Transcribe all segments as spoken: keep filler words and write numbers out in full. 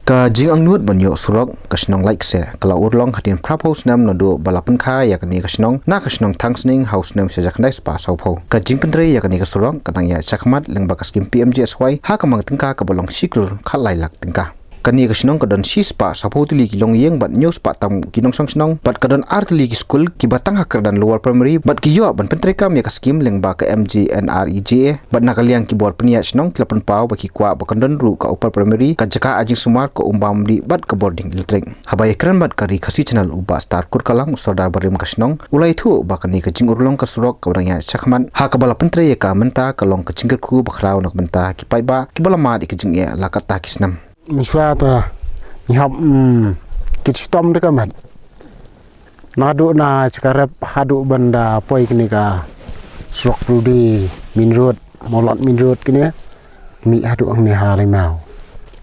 Ka jingangnud ban ïoh surok ka shnong Laitkse ka la urlong hadien phra phew snem naduh ba la pynkha ïa kane ka shnong na ka shnong Thangsning ha u snem shi hajar khyndai spah saw phew. Ka jingpyntrei ïa kane ka surok ka dang ïaid shakhmat lyngba ka skim P M G S Y ha ka mang tyngka kaba long shi klur khatlai lak tyngka. Kane ka shnong ka don shi spah saw phew tylli ki longïing bad hynñiew spah tam ki nongshong shnong bad ka don ar tylli ki skul kiba tang ha kyrdan lower primary bad ki ïoh ban pyntreikam ïa ka skim lyngba ka M G N R E G A. Bad na ka liang ki bor pynïaid shnong ki la pynpaw ba ki kwah ba kan don ruh ka upper primary, ka jaka ai jingsumar, ka umbam dih bad ka bording electric. Haba ïakren bad ka Ri Khasi Channel u Bah Star Kurkalang, u Sordar barim ka shnong, u la ïathuh ba kane ka jingurlong ka surok kaba dang ïaid shakhmat ha kaba la pyntrei ïa ka mynta ka long ka jingkyrkhu ba khraw na ka bynta ki paidbah kiba la mad ïa ka jingeh la katta ki snem. Mynshuwa te ngi hap, mm, kit shitom te ka met. Naduh na Chakarep haduh ban da poi kane ka surok Pyrdi main road, Mawlot main road kane. Mih haduh hangne ha Laimau.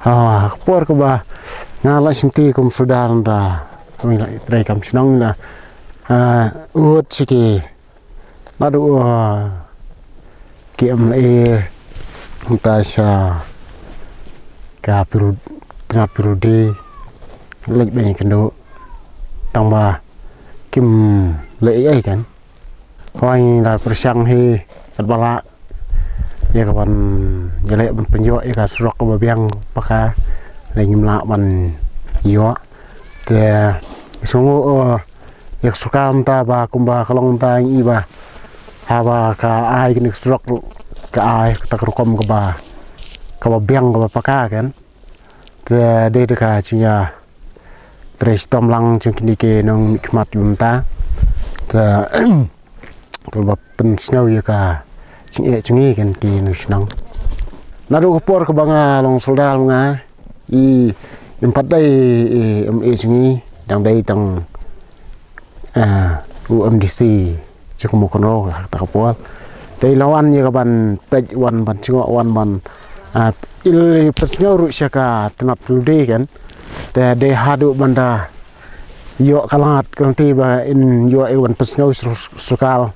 Ha, ka por kaba nga la shim ti kum Sordar da, kami la treikam shnong la, ha, ut siki. Naduh, ah, ki M L A mynta sha ka Pyrdi, tnat Pyrdi, leit bad ïakynduh. Tang ba kim leh ei ei kan. Hooid ngi la pyrshang hi katba lah ïa ka ban ïaleh ban pynïoh ïa ka surok kaba biang paka, lei ngim lah ban ïoh. Te sngewnguh, eh, ïa ka sorkar mynta ba kumba ka long mynta ngi i ba haba ka ai kane ka surok ruh ka ai kata ka rukom kaba, kaba biang kaba paka kan. Te dei da ka jingïatrei shitom lang jong kine ki nongmihkhmat mynta. Te kaba pynsngew ïa ka jingeh jong ngi kan ki nongshnong. Naduh ka por kaba nga long Sordar nga i, im pat dei i M L A jong ngi, dang dei tang, ah, u M D C jong ka Mawkynrew ha kata ka por. Te i la wan ïa ka ban peit, wan ban jngoh, wan ban, ah, i la pynsngew ruh sha ka tnat Pyrdi kan. Te dei haduh ban da ïoh ka lad ka lynti ba in ïoh ïa ka ban pynsngew sur-, surkar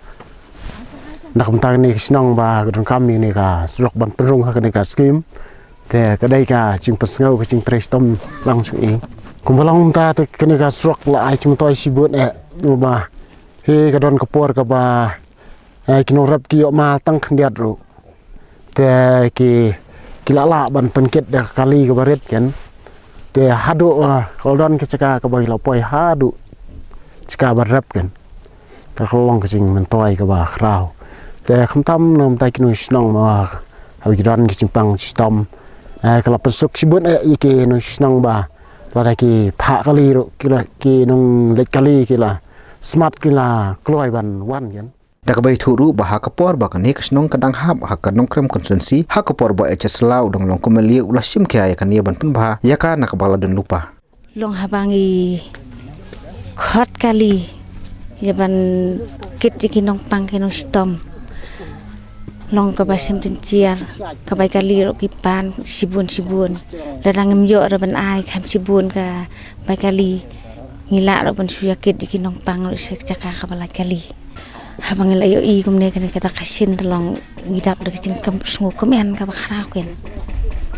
na ka bynta kane ka shnong ba ka donkam ïa kane ka surok ban pynrung ha kane ka skim. Te ka dei ka jingpynsngew, ka jingtrei shitom lang jong i. Kumba long mynta te kane ka surok la ai jingmyntoi shibun eh, namar ba hi ka don ka por kaba, eh, ki nongrep ki ïoh mal tang khyndiat ruh. Te ki, ki la lah ban pynkit da ka kali kaba rit kan. Te haduh, eh, ka la don ka jaka kaba ki la poi haduh jaka ban rep kan. Te ka long ka jingmyntoi kaba khraw. Te khamtam na ka bynta ki nongshnong ma, haba ki don ki jingpang shitom, eh, ka la pynsuk shibun eh ïa ki nongshnong ba lada ki phah kali ruh, ki la, ki nongleit kali ki la smat, ki la kloi ban wan kan. Da kaba ïathuh ruh ba ha ka por ba kane ka shnong ka dang hap ha ka Nongkrem constituency, ha ka por ba H S Shylla u dang long kum M L A, u la shim khia ïa kane ban pynbha ïa ka na kaba la don lypa. Long haba ngi khot kali ïa ban kit ïa ki nongpang ki nongshitom. Long kaba shem jynjar, ka bai kali ruh ki pan shibun shibun. Lada ngim ïoh ruh ban ai kham shibun ka bai kali, ngi lah ruh ban shu ïa kit ïa ki nongpang ruh sha ka jaka kaba lait kali. Haba ngi la ïohi kumne kane ka dak ka shin, te long ngi dap da ka jingsngewkmen kaba khraw kan.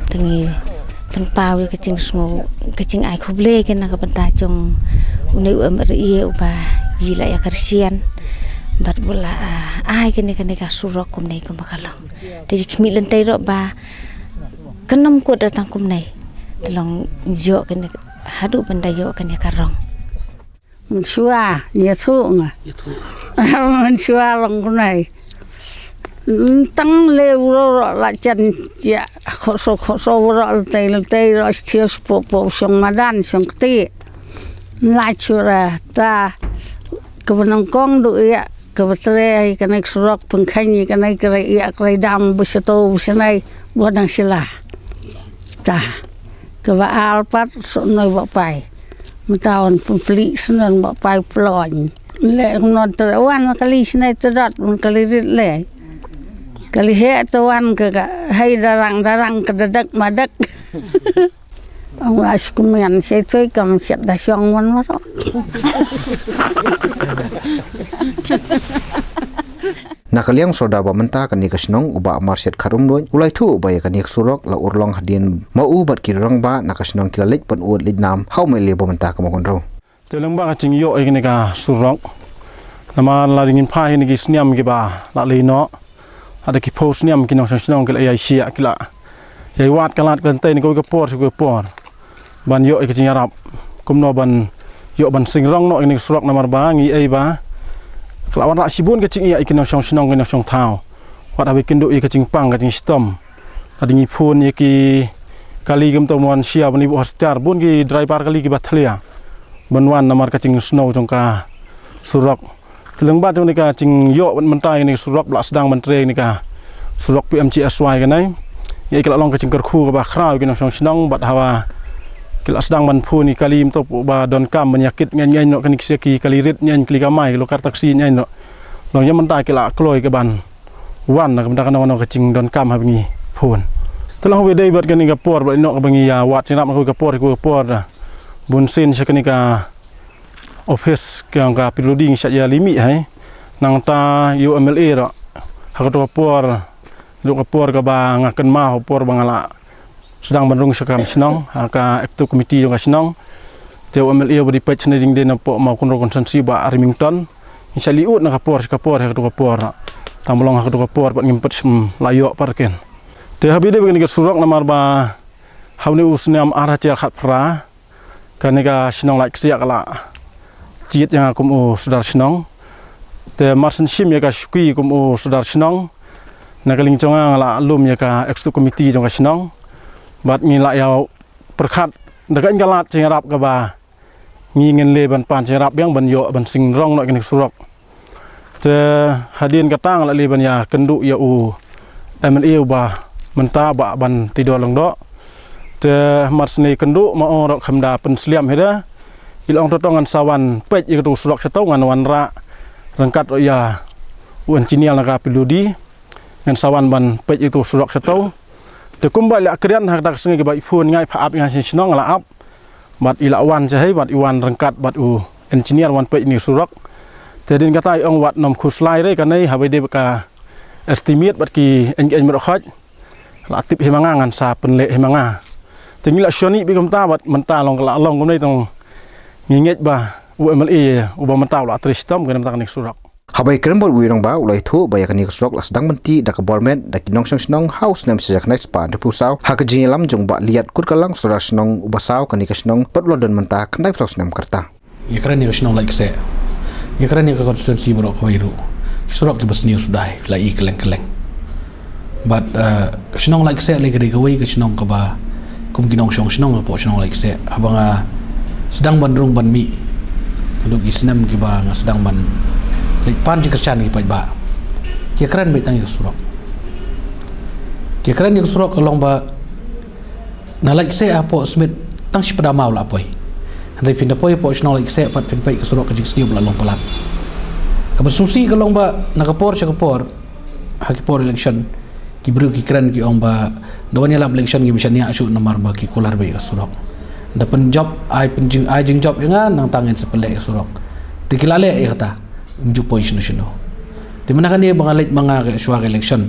Te ngi pynpaw ïa ka jingsngew, ka jingai khublei kan na ka bynta jong une u M L A uba ïa la ïa kyrshan bad ba la, ah, ai kane, kane ka surok kumne kumba ka long. Te ngi khmih lynti ruh ba kan ym kut ruh tang kumne. Te long ïoh kane haduh ban da ïoh kane ka rong. Mynshuwa, ïathuh nga. Mynshuwa long kumne. Tang le u ro ro la jan ïa khoso khoso u ro lynti lynti ro shtiew spo po shong madan shong kti. La chura ta kaba nyngkong du ïa kaba trei kane ka surok, pynkheiñ kane ka ïa ka dam ba shato ba shanai ba dang shila. Ta kaba ar pat shnong ba pai. Mynta wan pynpli shnong ba pai ploñ. Le kumno te wan kali shnai te dot wan kali rit le. Kali he te wan ka, ka hai darang darang ka dadak madak. Ong la sku mian se toi kam siat da shong wan maro. Na ka liang u Sordar ba mynta kane ka shnong, u Bah Marsyed Kharumnuid, u la ïathuh ba ïa kane ka surok la urlong hadien ma u bad ki rangbah na ka shnong ki la leit pynud leit nam ha u M L A ba mynta ka Mawkynrew. Te lyngba ka jingïoh ïa kane ka surok, namar la dang ngin phai ha kine ki sniam kiba la leit noh, haduh ki phew sniam ki nongshong shnong ki la ïai shah, ki la ïai wad ka lad ka lynti na kawei ka por sha kawei ka por ban ïoh ïa ka jingïarap kumno ban ïoh ban sing rong noh ïa kane ka surok, namar ba ngi ïohi ba ka la wanrah shibun ka jingïaid ïa ki nongshong shnong, ki nongshong thaw. Wat haba ïakynduh ïa ka jingpang ka jingshitom, la dang ngi phone ïa ki kali kumta ban wan shia ban ïa buh hospital, bun ki driver kali kiba thlia ban wan namar ka jingsniew jong ka surok. Te lyngba jong kane ka jingïoh bad mynta ïa kane ka surok ba la sdang ban trei, kane ka surok P M G S Y kane, ïa ki la long ka jingkyrkhu kaba khraw ïa ki nongshong shnong, bad haba ki la sdang ban phone ïa ki kali mynta ba donkam ban ïakit ngaiñ ngaiñ noh, kane ki kali rit ngaiñ, kali kamai, ki lokar taxi ngaiñ noh. Long ïa mynta ki la kloi ka ban wan na ka bynta kano kano ka jingdonkam haba ngi phone. Te long haba dei bad kane ka por ba ïa noh kaba ngi ïa wad jingïarap na kawei ka por sha kawei ka por, da bunsien sha kane ka office ka jong ka P W D ngi shait ïa leit mih hi. Nangta ïa u M L A ruh ha kato ka por, kato ka por kaba nga kynmaw, ha ka por ba nga la sdang ban rung sha ka shnong, ha ka executive committee jong ka shnong. Te u M L A uba dei peit shane dei napoh Mawkynrew constituency, Bah Remington. Ngi shait leit ud na ka por sha ka por, ha kato ka por. Tang ba long ha kato ka por pat ngim pat shym la ïoh pat kin. Te haba dei bad kane ka surok, namar ba ha une u snem ar hajar khatphra, kane ka shnong Laitksyeh ka la jied ïa nga kum u Sordar shnong. Te mar shen shim ïa ka shuki kum u Sordar shnong, na ka liang jong nga nga la lum ïa ka executive committee jong ka shnong. Bad ngi la ïa pyrkhat da kane ka lad jingïarap kaba ngi ngin leit ban pan jingïarap biang ban ïoh ban sing rong noh ïa kane ka surok. Te hadien kata nga la leit ban ïakynduh ïa u M L A uba mynta, Bah Banteidor Lyngdoh. Te mar shen ïakynduh ma u ruh kam da pynsliam hi de. I la ong to to ngan sa wan peit ïa kato ka surok shato, ngan wanrah ryngkat ruh ïa u engineer na ka P W D. Ngan sa wan ban peit ïa kato ka surok shato. Te kumba i la kren ha kata ka sngi kaba i phone ïa nga, i phah ap ïa nga sha shnong, nga la ap. Bad i la wan sha hi, bad i wan ryngkat bad u engineer wan peit ïa kane ka surok. Te hadien kata i ong wat nym khuslai re, kane haba dei bad ka estimate bad ki eng eng mrok khot, la tip hi ma nga, ngan sa pynleh hi ma nga. Te ngi la shaniah bha kumta, bad mynta long ka la long kumne, tang ngi ngeit ba u M L A uba mynta u la trei shitom ïa kane, mynta kane ka surok. Haba ïakren bad uwei u rangbah, u la ïathuh ba ïa kane ka surok la sdang ban tih da ka bor met da ki nongshong shnong ha u snem shihajar khyndai spah hynriewphew saw, ha ka jingïalam jong Bah Liat Kurkalang, Sordar shnong uba saw kane ka shnong, bad u la don mynta khyndaiphew saw snem ka rta. Ïakren ïa ka shnong Laitksyeh, ïakren ïa ka constituency baroh kawei ruh, ki surok kiba sniew suda la i kylleng kylleng. Bad, eh, ka shnong Laitksyeh lei ka dei kawei ka shnong kaba kum ki nongshong shnong hapoh shnong Laitksyeh, haba nga sdang ban rung ban mih, naduh ki snem kiba nga sdang ban leit pan jingkyrshan ïa ki paidbah, ki ïakren beit tang ïa ka surok. Ki ïakren ïa ka surok ka long ba na Laitksyeh hapoh Smit tang shi pdeng maw la poi. Hynrei phin da poi hapoh shnong Laitksyeh pat phin peit ka surok, ka jingsniew ba la long palat. Kaba sngewsih ka long ba na ka por sha ka por, ha ki por election, ki briew ki kren ki ong ba da wan ïalap election ngim shaniah shuh namar ba ki kular beit ïa ka surok. Da pynjop, ai pynjing, ai jingjop ïa nga, nangta ngin sa pynleh ïa ka surok. Te ki la leh ïa kata, ym ju poi shano shano. Te mynta kane ba nga leit ma nga ka, shuwa ka election,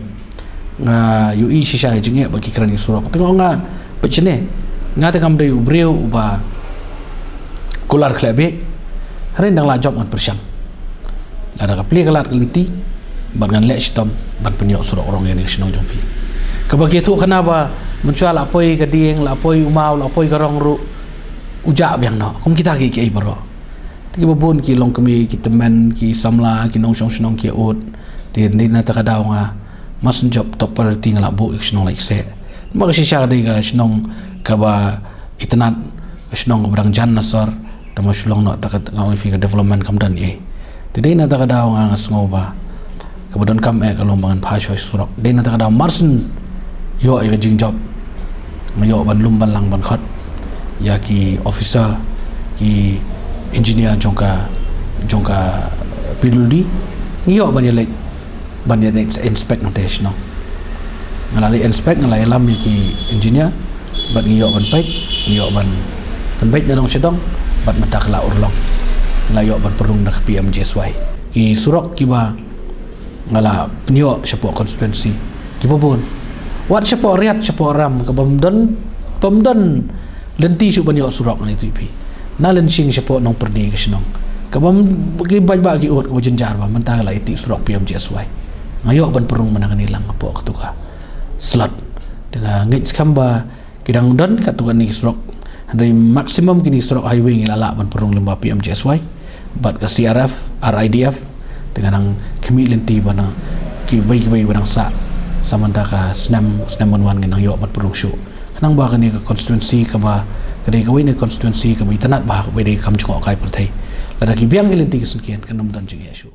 nga ïohi shisha ïa ka jingeh ba ki kren ïa ka surok. Te nga ong, nga peit shane, nga te ngam dei u briew uba kular khleh beit. Hynrei dang la jop ngan pyrshang. Lada ka plie ka lad ka lynti, bad ngan leh shitom ban pynïoh surok rong ïa kane ka shnong jong phi. Kaba ki ïathuh khana ba mynshuwa la poi ka dieng, la poi u maw, la poi ka rong ruh, u jah biang noh. Kum kita ki, kiei baroh. Te kiba bun ki longkmie, ki tymmen, ki samla, ki nongshong shnong ki ïa ud. Te dei na kata ka daw nga, mar shen jop top priority nga la buh ïa ka shnong Laitksyeh. Namar ka shisha ka dei ka shnong kaba itynnad, ka shnong kaba dang jan na sor, tangba shu long noh, ta ka, nga ong ïa phi, ka development kam don ei. Te dei na kata ka daw nga, nga sngew ba kaba donkam eh ka long ba ngan phah shuwa surok. Dei na kata ka daw mar shen ïoh ïa ka jingjop, nga ïoh ban lum ban lang ban khot ïa ki officer, ki engineer jong ka, jong ka P W D. Ngi ïoh ban ïaleit, ban ïaleit inspect hangtei shnong. Nga la leit inspect, nga la ïalam ïa ki engineer, bad ngi ïoh ban peit, ngi ïoh ban pynbeit na dong sha dong, bad mynta ka la urlong. Nga la ïoh ban pynrung da ka P M G S Y. Ki surok kiba nga la pynïoh shapoh constituency kiba bun. Wat shapoh Riat, shapoh Ram, ka bym don, bym don lynti shuh ban ïoh surok ngan ïathuh ïa phi. Na Lyngshing shapoh Nongpyrdi ka shnong, ka bym, ki bad ba ki ud kaba jynjar ba mynta ka la ïathuh surok P M G S Y. Nga ïoh ban pynrung mynta kane lang hapoh katu ka slot. Te nga ngeit skhem ba ki dang don katto katne ki surok. Hynrei maximum kine ki surok highway ngi la lah ban pynrung lyngba P M G S Y bad ka C R F, R I D F. Te nga dang khmih lynti ba na kiwei kiwei ba dang sah, sa mynta ka snem, snem ban wan ngi dang ïoh ban pynrung shuh. Khnang ba kane ka constituency kaba, ka dei kawei na constituency kaba itynnad bha, kaba dei kam jngohkai pyrthei. Lada ki biang ki lynti ki syngkien kan ym don jingeh shuh.